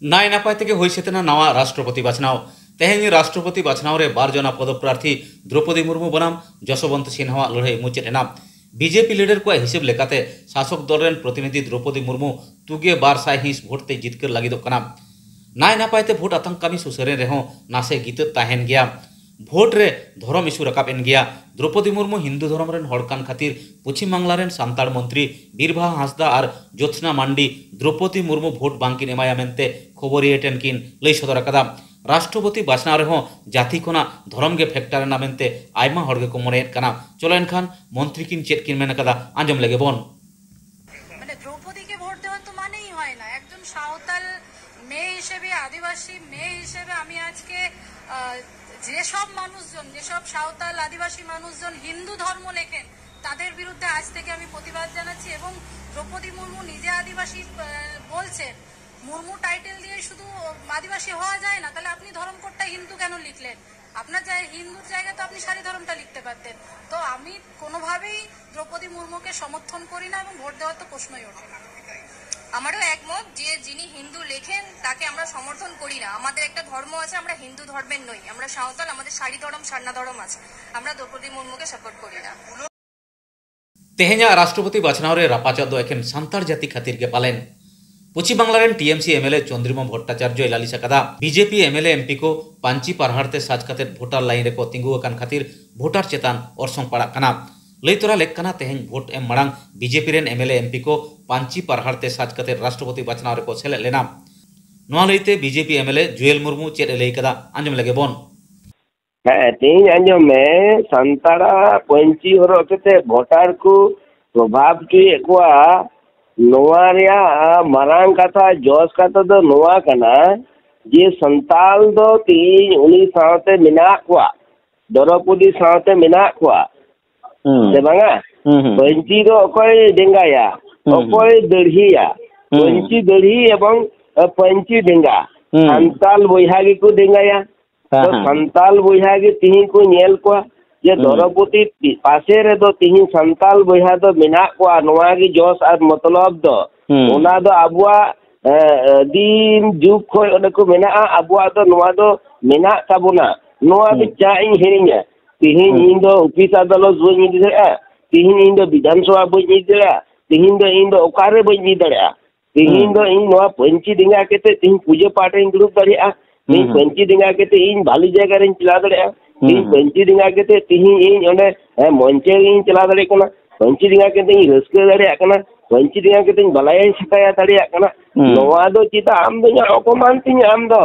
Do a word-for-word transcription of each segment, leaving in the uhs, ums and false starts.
ᱱᱟᱭ ᱱᱟᱯᱟᱭ ᱛᱮᱜᱮ ᱦᱩᱭ ᱥᱟᱹᱛ ᱮᱱᱟ ᱱᱟᱣᱟ ᱨᱟᱥᱴᱨᱚᱯᱚᱛᱤ ᱵᱟᱪᱷᱱᱟᱣ᱾ ᱛᱮᱦᱮᱧ ᱨᱟᱥᱴᱨᱚᱯᱚᱛᱤ ᱵᱟᱪᱷᱱᱟᱣ ᱨᱮ ᱵᱟᱨ ᱡᱚᱱᱟ ᱯᱚᱫᱚᱯᱨᱟᱨᱛᱷᱤ ᱫᱨᱚᱯᱚᱫᱤ ᱢᱩᱨᱢᱩ ᱵᱚᱱᱟᱢ ᱡᱚᱥᱚᱵᱚᱱᱛ ᱥᱤᱱᱦᱟᱣᱟᱜ ᱞᱟᱹᱲᱦᱟᱹᱭ ᱢᱩᱪᱟᱹᱫ ᱮᱱᱟ᱾ ᱵᱤᱡᱮᱯᱤ ᱞᱤᱰᱟᱨ ᱠᱚᱣᱟᱜ ᱦᱤᱥᱟᱹᱵ ᱞᱮᱠᱟᱛᱮ ᱥᱟᱥᱚᱠ ᱫᱚᱞ ᱨᱮᱱ ᱯᱨᱚᱛᱤᱱᱤᱫᱷᱤ ᱫᱨᱚᱯᱚᱫᱤ ᱢᱩᱨᱢᱩ ᱛᱩᱜᱮ ᱵᱟᱨ ᱥᱟᱭ ᱦᱤᱸᱥ ᱵᱷᱳᱴ ᱛᱮ ᱡᱤᱛᱠᱟᱹᱨ ᱞᱟᱹᱜᱤᱫᱚᱜ ᱠᱟᱱᱟ᱾ ᱱᱟᱭ ᱱᱟᱯᱟᱭ ᱛᱮ ᱵᱷᱳᱴ ᱟᱛᱟᱝ ᱠᱟᱹᱢᱤ ᱥᱩᱥᱟᱹᱨ ᱮᱱ ᱨᱮᱦᱚᱸ ᱱᱟᱥᱮ ᱜᱤᱛᱟᱹ ᱛᱟᱦᱮᱸᱱ ᱜᱮᱭᱟ᱾ ᱵᱷᱳᱴ ᱨᱮ ᱫᱷᱚᱨᱚᱢ ᱤᱥᱩ ᱨᱟᱠᱟᱵ ᱮᱱ ᱜᱮᱭᱟ᱾ ᱫᱨᱚᱯᱚᱫᱤ ᱢᱩᱨᱢᱩ ᱦᱤᱱᱫᱩ ᱫᱷᱚᱨᱚᱢ ᱨᱮᱱ ᱦᱚᱲ ᱠᱟᱱ ᱠᱷᱟᱹᱛᱤᱨ ᱯᱚᱪᱷᱤᱢ ᱵᱟᱝᱞᱟ ᱨᱮᱱ ᱥᱟᱱᱛᱟᱲ ᱢᱚᱱᱛᱨᱤ ᱵᱤᱨᱵᱟᱦᱟ ᱦᱟᱸᱥᱫᱟ ᱟᱨ ᱡᱳᱛᱥᱱᱟ ᱢᱟᱱᱰᱤ ᱫᱨᱚᱯᱚᱫᱤ ᱢᱩᱨᱢᱩ ᱵᱷᱳᱴ ᱵᱟᱝᱠᱤᱱ ᱮᱢᱟᱭᱟ ᱢᱮᱱᱛᱮ ᱠᱷᱚᱵᱚᱨᱤᱭᱟᱹ ᱴᱷᱮᱱ ᱠᱤᱱ ᱞᱟᱹᱭ ᱥᱚᱫᱚᱨ ᱟᱠᱟᱫᱟ᱾ ᱨᱟᱥᱴᱨᱚᱯᱚᱛᱤ ᱵᱟᱪᱷᱱᱟᱣ ᱨᱮᱦᱚᱸ ᱡᱟᱹᱛᱤ ᱠᱷᱚᱱᱟᱜ ᱫᱷᱚᱨᱚᱢ ᱜᱮ ᱯᱷᱮᱠᱴᱟᱨ ᱮᱱᱟ ᱢᱮᱱᱛᱮ ᱟᱭᱢᱟ ᱦᱚᱲ ᱜᱮᱠᱚ ᱢᱚᱱᱮᱭᱮᱫ ᱠᱟᱱᱟ᱾ ᱪᱚᱞᱚ ᱮᱱᱠᱷᱟᱱ ᱢᱚᱱᱛᱨᱤ ᱠᱤᱱ ᱪᱮᱫ ᱠᱤᱱ ᱢᱮᱱ ᱟᱠᱟᱫᱟ, ᱟᱸᱡᱚᱢ ᱞᱮᱜᱮ ᱵᱚᱱ᱾ মানে দ্রৌপদীকে ভোট দেওয়ার তো মানেই হয় না। একজন সাঁওতাল মেয়ে হিসেবে, আদিবাসী মেয়ে হিসেবে আমি আজকে, আহ, যেসব মানুষজন, যেসব সাঁওতাল আদিবাসী মানুষজন হিন্দু ধর্ম লেখেন, তাদের বিরুদ্ধে আজ থেকে আমি প্রতিবাদ জানাচ্ছি। এবং দ্রৌপদী মুর্মু নিজে আদিবাসী, আহ, বলছেন, মুর্মু টাইটেল দিয়ে শুধু আদিবাসী হওয়া যায় না, তাহলে আপনি ধর্ম কোডটা হিন্দু কেন লিখলেন? আপনার জায়-, হিন্দুর জায়গায় তো আপনি সারি ধর্মটা লিখতে পারতেন। তো আমি কোনোভাবেই দ্রৌপদী মুর্মুকে সমর্থন করি না এবং ভোট দেওয়ার তো প্রশ্নই ওঠে না। আমারও একমত যে যিনি হিন্দু লেখেন তাকে আমরা সমর্থন করি না। আমাদের একটা ধর্ম আছে, আমরা হিন্দু ধর্মের নই, আমরা সাঁওতাল, আমাদের সারি ধর্ম, সারনা ধর্ম আছে, আমরা দ্রৌপদী মুর্মুকে সাপোর্ট করি না। ᱛᱮᱦᱮᱧᱟᱜ ᱨᱟᱥᱴᱨᱚᱯᱚᱛᱤ ᱵᱟᱪᱷᱱᱟᱣ ᱨᱮ ᱨᱟᱯᱟᱪᱟᱜ ᱫᱚ ᱮᱠᱷᱮᱱ ᱥᱟᱱᱛᱟᱲ ᱡᱟᱹᱛᱤ ᱠᱷᱟᱹᱛᱤᱨ ᱜᱮ ᱯᱟᱞᱮᱱ᱾ ᱯᱚᱪᱷᱤᱢ ᱵᱟᱝᱞᱟ ᱨᱮᱱ ᱴᱤ ᱮᱢ ᱥᱤ ᱮᱢ ᱮᱞ ᱮ ᱪᱚᱱᱫᱨᱤᱢᱟ ᱵᱷᱚᱴᱴᱟᱪᱟᱨᱡᱚᱭ ᱞᱟᱹᱞᱤᱥ ᱟᱠᱟᱫᱟ᱾ B J P M L ᱮ ᱮᱢ ᱯᱤ ᱠᱚ ᱯᱟᱹᱧᱪᱤ ᱯᱟᱨᱦᱟᱲ ᱛᱮ ᱥᱟᱡᱽ ᱠᱟᱛᱮ ᱵᱷᱳᱴᱟᱨ ᱞᱟᱭᱤᱱ ᱨᱮᱠᱚ ᱛᱤᱸᱜᱩ ᱟᱠᱟᱱ ᱠᱷᱟᱹᱛᱤᱨ ᱵᱷᱳᱴᱟᱨ ᱪᱮᱛᱟᱱ ᱚᱨᱥᱚᱝ ᱯᱟᱲᱟᱜ ᱠᱟᱱᱟ᱾ ᱞᱟᱹᱭ ᱛᱚᱨᱟ ᱞᱮᱠ ᱠᱟᱱᱟ, ᱛᱮᱦᱮᱧ ᱵᱷᱳᱴ ᱮᱢ ᱢᱟᱲᱟᱝ ᱵᱤ ᱡᱮ ᱯᱤ ᱨᱮᱱ ᱮᱢ ᱮᱞ ᱮ ᱮᱢ ᱯᱤ ᱠᱚ ᱯᱟᱹᱧᱪᱤ ᱯᱟᱨᱦᱟᱲ ᱛᱮ ᱥᱟᱡᱽ ᱠᱟᱛᱮ ᱨᱟᱥᱴᱨᱚᱯᱚᱛᱤ ᱵᱟᱪᱷᱱᱟᱣ ᱨᱮᱠᱚ ᱥᱮᱞᱮᱫ ᱞᱮᱱᱟ᱾ ᱱᱚᱣᱟ ᱞᱟᱹᱭᱛᱮ B J P M L A Juel Murmu ᱪᱮᱫ ᱮ ᱞᱟᱹᱭ ᱠᱟᱫᱟ, ᱟᱸᱡᱚᱢ ᱞᱮᱜᱮ ᱵᱚᱱ᱾ ᱦᱮᱸ, ᱛᱮᱦᱮᱧ ᱟᱸᱡᱚᱢ ᱢᱮ, ᱥᱟᱱᱛᱟᱲᱟᱜ ᱯᱟᱹᱧᱪᱤ ᱦᱚᱨᱚᱜ ᱠᱟᱛᱮ ᱵᱷᱳᱴᱟᱨ ᱠᱚ ᱯᱨᱚᱵᱷᱟᱵ ᱦᱚᱪᱚᱭᱮᱫ ᱠᱚᱣᱟ᱾ ᱱᱚᱣᱟ ᱨᱮᱭᱟᱜ ᱢᱟᱨᱟᱝ ᱠᱟᱛᱷᱟ, ᱡᱚᱥ ᱠᱟᱛᱷᱟ ᱫᱚ ᱱᱚᱣᱟ ᱠᱟᱱᱟ ᱡᱮ ᱥᱟᱱᱛᱟᱞ ᱫᱚ ᱛᱮᱦᱮᱧ ᱩᱱᱤ ᱥᱟᱶᱛᱮ ᱢᱮᱱᱟᱜ ᱠᱚᱣᱟ, ᱫᱨᱚᱯᱚᱫᱤ ᱥᱟᱶᱛᱮ ᱢᱮᱱᱟᱜ ᱠᱚᱣᱟ, ᱦᱩᱸ᱾ ᱥᱮ ᱵᱟᱝᱟ? ᱦᱩᱸ, ᱦᱩᱸ᱾ ᱯᱟᱹᱧᱪᱤ ᱫᱚ ᱚᱠᱚᱭ ᱰᱮᱸᱜᱟᱭᱟ? ᱦᱩᱸ, ᱦᱩᱸ᱾ ᱚᱠᱚᱭ ᱫᱟᱹᱲᱦᱤᱭᱟ? ᱦᱩᱸ᱾ ᱯᱟᱹᱧᱪᱤ ᱫᱟᱹᱲᱦᱤ ᱮᱵᱚᱝ, ᱮ, ᱯᱟᱹᱧᱪᱤ ᱰᱮᱸᱜᱟ᱾ ᱦᱩᱸ᱾ ᱥᱟᱱᱛᱟᱞ ᱵᱚᱭᱦᱟ ᱜᱮᱠᱚ ᱰᱮᱸᱜᱟᱭᱟ᱾ ᱦᱮᱸ, ᱛᱚ ᱦᱮᱸ᱾ ᱥᱟᱱᱛᱟᱞ ᱵᱚᱭᱦᱟ ᱜᱮ ᱛᱤᱦᱤᱧ ᱠᱚ ᱧᱮᱞ ᱠᱚᱣᱟ ᱡᱮ ᱦᱩᱸ᱾ ᱫᱨᱚᱯᱚᱫᱤ ᱯᱟᱥᱮ ᱨᱮᱫᱚ ᱛᱤᱦᱤᱧ ᱥᱟᱱᱛᱟᱞ ᱵᱚᱭᱦᱟ ᱫᱚ ᱢᱮᱱᱟᱜ ᱠᱚᱣᱟ, ᱱᱚᱣᱟ ᱜᱮ ᱡᱚᱥ ᱟᱨ ᱢᱚᱛᱞᱚᱵ ᱫᱚ᱾ ᱦᱩᱸ᱾ ᱚᱱᱟ ᱫᱚ ᱟᱵᱚᱣᱟᱜ ᱟᱹᱫᱤᱢ ᱡᱩᱜᱽ ᱠᱷᱚᱱ ᱚᱸᱰᱮ ᱠᱚ ᱢᱮᱱᱟᱜᱼᱟ, ᱟᱵᱚᱣᱟᱜ ᱫᱚ ᱱᱚᱣᱟ ᱫᱚ ᱢᱮᱱᱟᱜ ᱛᱟᱵᱚᱱᱟ, ᱱᱚᱣᱟ ᱫᱚ ᱪᱟᱜ ᱤᱧ ᱦᱤᱲᱤᱧᱟ? ᱛᱤᱦᱤᱧ ᱤᱧ ᱫᱚ ᱚᱯᱷᱤᱥ ᱟᱫᱟᱞᱚᱛ ᱵᱟᱹᱧ ᱤᱫᱤ ᱫᱟᱲᱮᱭᱟᱜᱼᱟ, ᱛᱤᱦᱤᱧ ᱤᱧ ᱫᱚ ᱵᱤᱫᱷᱟᱱ ᱥᱚᱵᱷᱟ ᱵᱟᱹᱧ ᱤᱫᱤ ᱫᱟᱲᱮᱭᱟᱜᱼᱟ, ᱛᱤᱦᱤᱧ ᱫᱚ ᱤᱧ ᱫᱚ ᱚᱠᱟᱨᱮ ᱵᱟᱹᱧ ᱤᱫᱤ ᱫᱟᱲᱮᱭᱟᱜᱼᱟ, ᱛᱤᱦᱤᱧ ᱫᱚ ᱤᱧ ᱱᱚᱣᱟ ᱯᱟᱹᱧᱪᱤ ᱰᱮᱸᱜᱟ ᱠᱟᱛᱮ ᱛᱤᱦᱤᱧ ᱯᱩᱡᱟᱹ ᱯᱟᱴ ᱨᱤᱧ ᱫᱩᱲᱩᱵ ᱫᱟᱲᱮᱭᱟᱜᱼᱟ, ᱛᱤᱦᱤᱧ ᱯᱟᱹᱧᱪᱤ ᱰᱮᱸᱜᱟ ᱠᱟᱛᱮ ᱤᱧ ᱵᱷᱟᱞᱤ ᱡᱟᱭᱜᱟ ᱨᱤᱧ ᱪᱟᱞᱟᱣ ᱫᱟᱲᱮᱭᱟᱜᱼᱟ, ᱛᱤᱦᱤᱧ ᱯᱟᱹᱧᱪᱤ ᱰᱮᱸᱜᱟ ᱠᱟᱛᱮ ᱛᱤᱦᱤᱧ ᱤᱧ ᱚᱸᱰᱮ, ᱦᱮᱸ, ᱢᱚᱧᱪᱮ ᱨᱤᱧ ᱪᱟᱞᱟᱣ ᱫᱟᱲᱮᱭᱟᱜ ᱠᱟᱱᱟ, ᱯᱟᱹᱧᱪᱤ ᱰᱮᱸᱜᱟ ᱠᱟᱛᱮ ᱤᱧ ᱨᱟᱹᱥᱠᱟᱹ ᱫᱟᱲᱮᱭᱟᱜ ᱠᱟᱱᱟ, ᱯᱟᱹᱧᱪᱤ ᱰᱮᱸᱜᱟ ᱠᱟᱛᱮ ᱤᱧ ᱵᱟᱞᱟᱭᱟᱧ ᱥᱟᱠᱟᱭᱟ ᱫᱟᱲᱮᱭᱟᱜ ᱠᱟᱱᱟ᱾ ᱱᱚᱣᱟ ᱫᱚ ᱪᱮᱫᱟᱜ ᱟᱢ ᱫᱚ ᱤᱧᱟᱹᱜ ᱚᱯᱚᱢᱟᱱ ᱛᱤᱧᱟᱹ ᱟᱢ ᱫᱚ?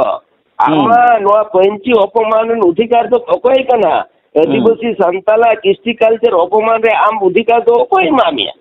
ᱟᱢᱟᱜ ᱱᱚᱣᱟ ᱯᱟᱹᱧᱪᱤ ᱚᱯᱚᱢᱟᱱ ᱨᱮᱱ ᱚᱫᱷᱤᱠᱟᱨ ᱫᱚ ᱚᱠᱚᱭ ᱠᱟᱱᱟ? ᱟᱹᱫᱤᱵᱟᱹᱥᱤ ᱥᱟᱱᱛᱟᱞᱟᱜ ᱠᱨᱤᱥᱴᱤ ᱠᱟᱞᱪᱟᱨ ᱚᱯᱚᱢᱟᱱ ᱨᱮ ᱟᱢ ᱚᱫᱷᱤᱠᱟᱨ ᱫᱚ ᱚᱠᱚᱭ ᱮᱢᱟᱜ ᱢᱮᱭᱟ?